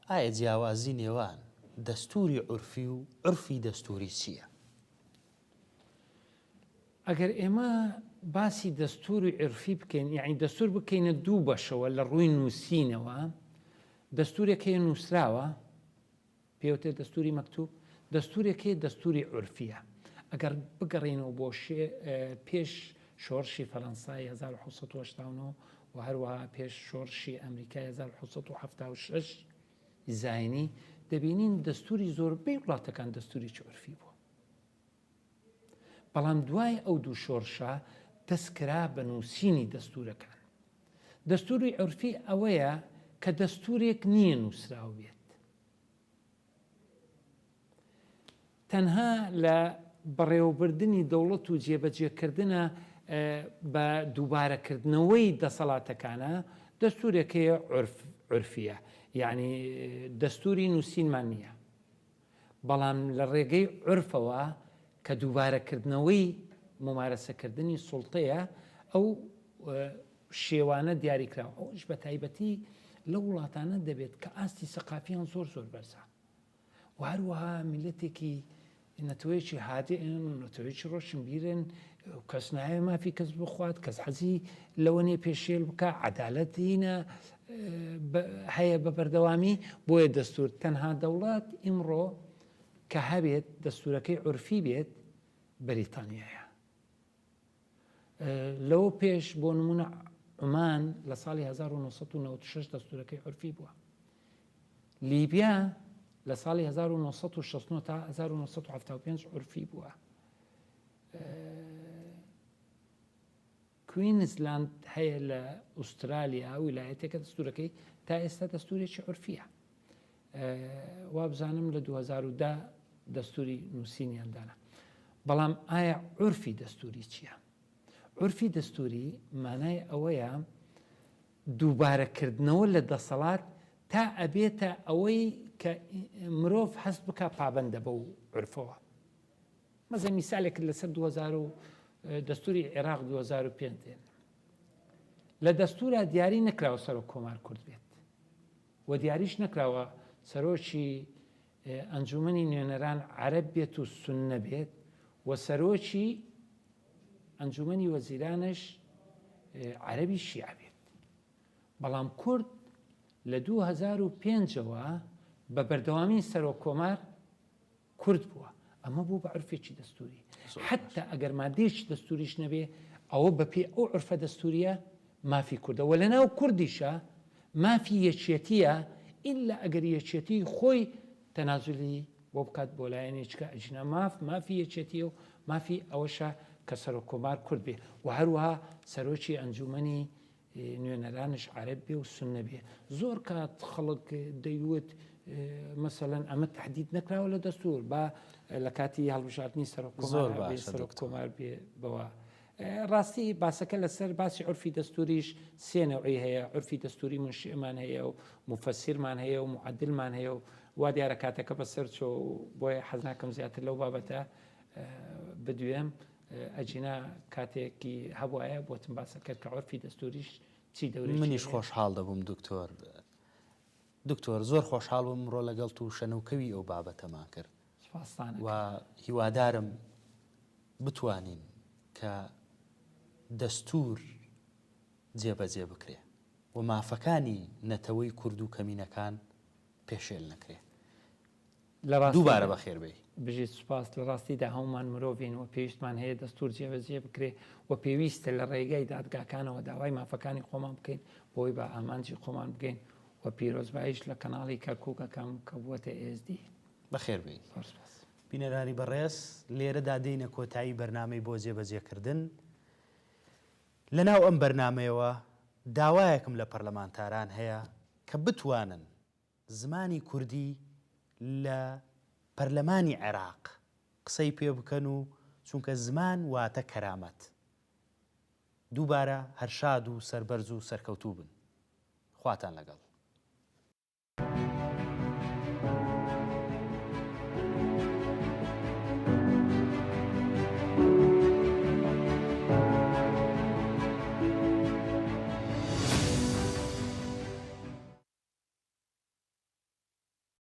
ئایا جیاوازی نێوان دەستوری عورفی و عورفی دەستوری چییە؟ ئەگەر ئێمە باسی دەستوری عورفی بکەین، یەعنی دەستور بکەینە دوو بەشەوە لە ڕووی نووسینەوە، دەستورێک هەیە نووسراوە، پێوترێت دەستوری مەکتوب، دەستورێک هەیە دەستوری عورفیە. ئەگەر بگەڕێینەوە بۆ پێش شۆڕشی فەرەنسای 1789 و هەروەها پێش شۆڕشی ئەمریکای 1776 زاینی، دەبینین دەستوری زۆربەی وڵاتەکان دەستورێکی عورفی بووە. بەڵام دوای ئەو دوو شۆڕشە دەست کرا بە نووسینی دەستوورەکان. دەستووری عورفی ئەوەیە کە دەستوورێک نییە نووسراو بێت. تەنها لە بەڕێوەبردنی دەوڵەت و جێبەجێکردنە بە دووبارەکردنەوەی دەسەڵاتەکانە، دەستوورێک هەیە عورفییە. یەعنی دەستووری نووسینمان نییە. بەڵام لە ڕێگەی عورفەوە کە دووبارەکردنەوەی مومارەسەکردنی سوڵتەیە، ئەو شێوانە دیاریکراوە، ئەوەش بە تایبەتی لەو وڵاتانە دەبێت کە ئاستی سەقافیان زۆر زۆر بەرزە و هەروەها میلەتێکی نەتەوەیەکی هادئن و نەتەوەیەکی ڕۆشنبیرن، کەس نایەوێت مافی کەس بخوات، کەس حەزی لەوە نییە پێشێل بکا، عەدالەت هینە هەیە بە بەردەوامی، بۆیە دەستور تەنها دەوڵەت ئیمڕۆ کە هەبێت دەستورەکەی عورفی بێت بەریتانیایە. لەوە پێش بۆ نمونە عومان لە ساڵی 1996 دەستورەکەی عورفی بووە. لیبیا لە ساڵی 1969 تا 1975 عورفی بووە. کوینزلاند هەیە لە ئوسترالیا ویلایەتێکە دەستورەکەی تا ئێستا دەستورێکی عورفیە وابزانم لە 2010 دەستوری نووسینیان دانا بەڵام ئایا عورفی دەستوری چییە؟ عورفی دەستوری مانای ئەوەیە دووبارەکردنەوە لە دەسەڵات تا ئەبێتە ئەوەی کە مرۆڤ هەست بکا پابەندە بەو عورفەوە. مەزە میسالێکت لەسەر 2000 و دەستوری عێراق 2005 دێن. لە دەستورا دیاری نەکراوە سەرۆک کۆمار کورد بێت و دیاریش نەکراوە سەرۆکی ئەنجومەنی نوێنەران عەرەب بێت و سوننە بێت و سەرۆکی ئەنجومەنی وەزیرانش عەرەبی شیعە بێت. بەڵام کورد لە 2005ەوە بە بەردەوامی سەرۆک کۆمار کورد بووە ئەمە بوو بە عرفێکی دەستوری حتا ئەگەر مادەیەکی دەستوریش نەبێ ئەوە بەپێی ئەو عرفە دەستوریە مافی کوردە وە لەناو کوردیشا مافی یەکێتیە ئیلا ئەگەر یەکێتی خۆی تەنازولی بۆ بکات بۆ لایەنێکە ئەگینا ماف مافی یەکێتیە و مافی ئەوەشە کە سەرۆک کۆمار کورد بێ و هەروەها سەرۆکی ئەنجومەنی نوێنەرانش عەرەب بێ و سوننە بێ زۆر کات خەڵک دەیوت مەسەلەن ئەمە تهدید نەکراوە لە دەستور با لە کاتی هەڵبژاردنی سەرۆک کۆمار بێ سەرۆک کۆمار بێ بەوە ڕاستی باسەکە لەسەر باسی عرفی دەستوریش سێ نەوعی هەیە عرفی دەستوری منشئمان هەیە و مفەسیرمان هەیە و معدلمان هەیە و وا دیارە کاتەکە بەسەر چۆ بۆیە حەز ناکەم زیاتر لەو بابەتە بدوێم ئەگینا کاتێکی هەبوایە بۆتم باسە کرد کە عرفی دەستوریش چی دەورێکی منیش خۆشحاڵ دەبووم دکتۆر. دکتۆر زۆر خۆشحاڵ بووم ئەمڕۆ لەگەڵت و شەنوکەوی ئەو بابەتەمان کرد سپاستان و هیوادارم بتوانین کە دەستور جێبەجێ بکرێ و مافەکانی نەتەوەی کورد و کەمینەکان پێشێل نەکرێ. دووبارە بەخێر بێی. بژیت سوپاس، لە ڕاستیدا هەموومان مرۆڤین و پێویستمان هەیە دەستوور جێبەجێ بکرێ و پێویستە لە ڕێگای دادگاکانەوە داوای مافەکانی خۆمان بکەین بۆی بە ئامانجی خۆمان بگەین و پیرۆزباییش لە کەناڵی کەرکووک ئەکەم کە بووەتە ئێزدی. بەخێر بێی. زۆر سوپاس. بینەرانی بەڕێز لێرەدا دێینە کۆتایی بەرنامەی بۆ جێبەجێکردن. لەناو ئەم بەرنامەیەوە داوایەکم لە پەرلەمانتاران هەیە کە بتوانن زمانی کوردی لە پەرلەمانی عێراق قسەی پێ بکەن و چونکە زمان واتە کەرامەت. دووبارە هەر شاد و سەربەرز و سەرکەوتوو بن. خواتان لەگەڵ.